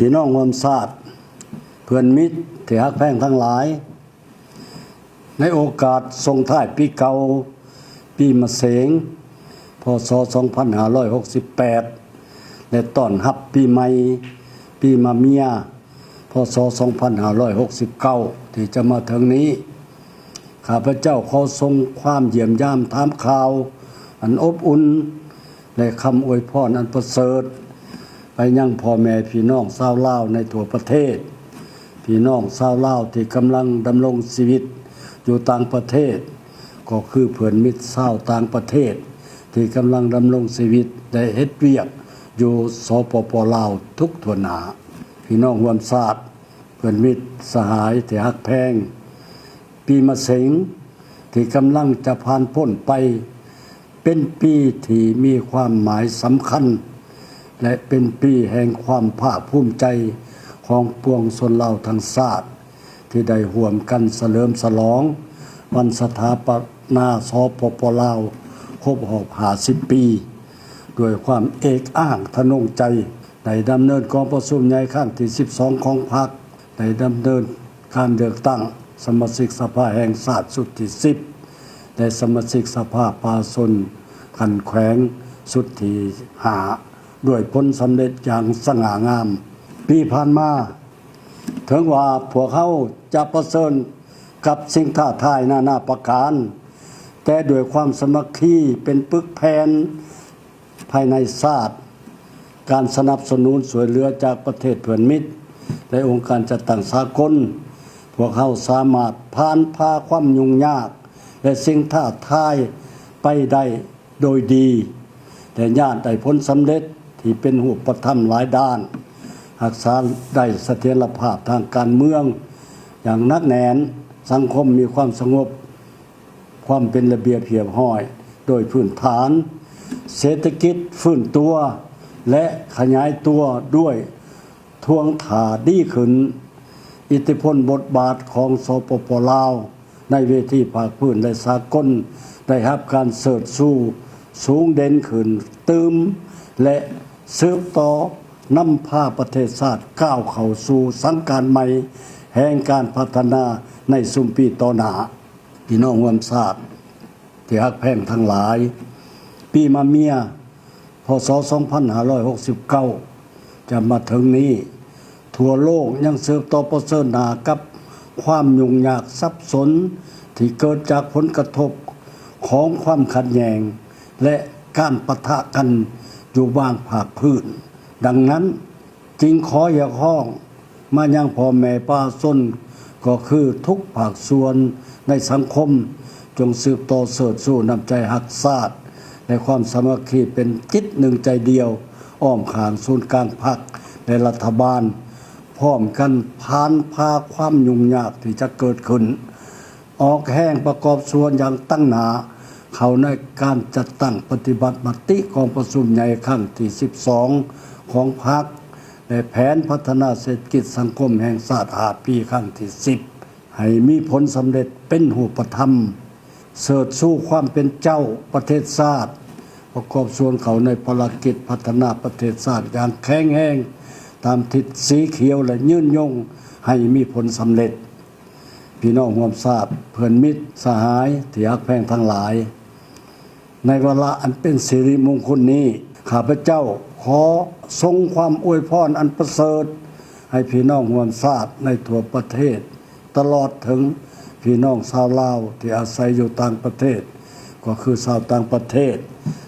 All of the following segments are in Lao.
ພີ່ນ້ອງຮ່ວມຊາດ, ເພື່ອນມິດທີ່ຮັກແພງທັງຫຼາຍ, ໃນໂອກາດສົ່ງທ້າຍປີເກົ່າ, ປີມະເສັງ ພ.ສ. ສອງພັນຫ້າຮ້ອຍຫົກສິບແປດ ແລະ ຕ້ອນຮັບປີໃໝ່, ປີມະເມຍ ພ.ສ. ສອງພັນຫ້າຮ້ອຍຫົກສິບເກົ້າ ທີ່ຈະມາເຖິງນີ້, ຂ້າພະເຈົ້າຂໍສົ່ງຄວາມຢ້ຽມຢາມຖາມຂ່າວອັນອົບອຸ່ນ ແລະ ຄຳອວຍພອນອັນປະເສີດ ໄປຍັງພໍ່ແມ່ພີ່ນ້ອງຊາວລາວໃນທົ່ວປະເທດ, ພີ່ນ້ອງຊາວລາວທີ່ກຳລັງດຳລົງຊີວິດຢູ່ຕ່າງປະເທດ, ກໍຄືເພື່ອນມິດຊາວຕ່າງປະເທດທີ່ກຳລັງດຳລົງຊີວິດ ແລະ ເຮັດວຽກຢູ່ ສປປ ລາວ ທຸກທົ່ວໜ້າ. ພີ່ນ້ອງຮ່ວມຊາດ, ເພື່ອນມິດສະຫາຍທີ່ຮັກແພງ, ປີມະເສັງທີ່ກຳລັງຈະຜ່ານພົ້ນໄປ ເປັນປີທີ່ມີຄວາມໝາຍສຳຄັນ ແລະ ເປັນປີແຫ່ງຄວາມພາກພູມໃຈຂອງປວງຊົນລາວທັງຊາດ ທີ່ໄດ້ຮ່ວມກັນສະເຫຼີມສະຫຼອງວັນສະຖາປະນາ ສປປ ລາວ ຄົບຮອບຫ້າສິບປີ ດ້ວຍຄວາມເອກອ້າງທະນົງໃຈ. ໄດ້ດຳເນີນກອງປະຊຸມໃຫຍ່ຄັ້ງທີສິບສອງຂອງພັກ, ໄດ້ດຳເນີນການເລືອກຕັ້ງສະມາຊິກສະພາແຫ່ງຊາດຊຸດທີສິບ ແລະ ສະມາຊິກສະພາປະຊາຊົນຂັ້ນແຂວງຊຸດທີຫ້າ ດ້ວຍຜົນສຳເລັດຢ່າງສະຫງ່າງາມ. ປີຜ່ານມາ, ເຖິງວ່າພວກເຮົາຈະປະເຊີນກັບສິ່ງທ້າທາຍນານາປະການ, ແຕ່ດ້ວຍຄວາມສາມັກຄີເປັນປຶກແຜ່ນ ພາຍໃນຊາດ, ການສະໜັບສະໜູນຊ່ວຍເຫຼືອຈາກປະເທດເພື່ອນມິດ ແລະ ອົງການຈັດຕັ້ງສາກົນ, ພວກເຮົາສາມາດຜ່ານຜ່າຄວາມຫຍຸ້ງຍາກ ແລະ ສິ່ງທ້າທາຍໄປໄດ້ໂດຍດີ ແລະ ຍາດໄດ້ຜົນສຳເລັດທີ່ເປັນຮູບປະທຳຫຼາຍດ້ານ, ຮັກສາໄດ້ສະຖຽນລະພາບທາງການເມືອງຢ່າງໜັກແໜ້ນ, ສັງຄົມມີຄວາມສະຫງົບ ຄວາມເປັນລະບຽບຮຽບຮ້ອຍໂດຍພື້ນຖານ, ເສດຖະກິດຟື້ນຕົວ ແລະ ຂະຫຍາຍຕົວດ້ວຍທ່ວງທ່າດີຂຶ້ນ. ອິດທິພົນບົດບາດຂອງ ສປປ ລາວ ໃນເວທີພາກພື້ນ ແລະ ສາກົນ ໄດ້ຮັບການເຊີດຊູສູງເດັ່ນຂຶ້ນຕື່ມ ແລະ ສືບຕໍ່ນຳພາປະເທດຊາດກ້າວເຂົ້າສູ່ສັງການໃໝ່ແຫ່ງການພັດທະນາໃນຊຸມປີຕໍ່ໜ້າ. ພີ່ນ້ອງຮ່ວມຊາດທີ່ຮັກແພງທັງຫຼາຍ, ປີມະເມຍ ພ.ສ. ສອງພັນຫ້າຮ້ອຍຫົກສິບເກົ້າ ຈະມາເຖິງນີ້, ທົ່ວໂລກຍັງສືບຕໍ່ປະເຊີນໜ້າກັບຄວາມຫຍຸ້ງຍາກສັບສົນທີ່ເກີດຈາກຜົນກະທົບຂອງຄວາມຂັດແຍ່ງ ແລະ ການປະທະກັນຢູ່ບາງພາກພື້ນ. ດັ່ງນັ້ນ, ຈຶ່ງຂໍຮຽກຮ້ອງມາຍັງພໍ່ແມ່ປະຊາຊົນ ກໍຄືທຸກພາກສ່ວນໃນສັງຄົມ, ຈົ່ງສືບຕໍ່ເຊີດຊູນ້ຳໃຈຮັກຊາດ ແລະ ຄວາມສາມັກຄີເປັນຈິດໜຶ່ງໃຈດຽວ ອ້ອມຂ້າງສູນກາງພັກ ແລະ ລັດຖະບານ, ພ້ອມກັນຜ່ານຜ່າຄວາມຫຍຸ້ງຍາກທີ່ຈະເກີດຂຶ້ນ. ອອກແຮງປະກອບສ່ວນຢ່າງຕັ້ງໜ້າເຂົ້າໃນການຈັດຕັ້ງປະຕິບັດມະຕິກອງປະຊຸມໃຫຍ່ຄັ້ງທີສິບສອງຂອງພັກ ແລະ ແຜນພັດທະນາເສດຖະກິດສັງຄົມແຫ່ງຊາດຫ້າປີຄັ້ງທີສິບ ໃຫ້ມີຜົນສຳເລັດເປັນຮູບປະທຳ, ເຊີດຊູຄວາມເປັນເຈົ້າປະເທດຊາດ, ປະກອບສ່ວນເຂົ້າໃນພາລະກິດພັດທະນາປະເທດຊາດຢ່າງແຂງແຮງຕາມທິດສີຂຽວ ແລະ ຍືນຍົງໃຫ້ມີຜົນສຳເລັດ. ພີ່ນ້ອງຮ່ວມຊາດ, ເພື່ອນມິດສະຫາຍທີ່ຮັກແພງທັງຫຼາຍ, ໃນວາລະອັນເປັນສິລິມຸງຄຸນນີ້, ຂ້າພະເຈົ້າຂໍສົ່ງຄວາມອວຍພອນອັນປະເສີດໃຫ້ພີ່ນ້ອງຮ່ວມຊາດໃນທົ່ວປະເທດ, ຕະຫຼອດເຖິງພີ່ນ້ອງຊາວລາວທີ່ອາໄສຢູ່ຕ່າງປະເທດ, ກໍຄືຊາວຕ່າງປະເທດ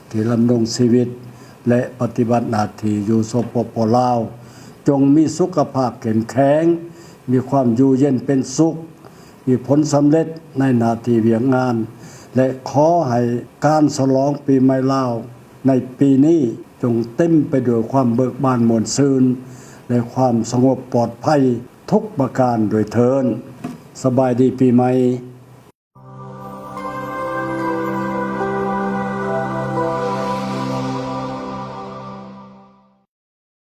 ທີ່ດຳລົງຊີວິດ ແລະ ປະຕິບັດໜ້າທີ່ຢູ່ ສປປ ລາວ, ຈົ່ງມີສຸຂະພາບເຂັ້ມແຂງ, ມີຄວາມຢູ່ເຢັນເປັນສຸກ, ມີຜົນສຳເລັດໃນໜ້າທີ່ວຽກງານ ແລະ ຂໍໃຫ້ການສະຫຼອງປີໃໝ່ລາວໃນປີນີ້ ຈົ່ງເຕັມໄປດ້ວຍຄວາມເບີກບານມ່ວນຊື່ນ ແລະ ຄວາມສະຫງົບປອດໄພທຸກປະການດ້ວຍເທີ້ນ. ສະບາຍດີປີໃໝ່.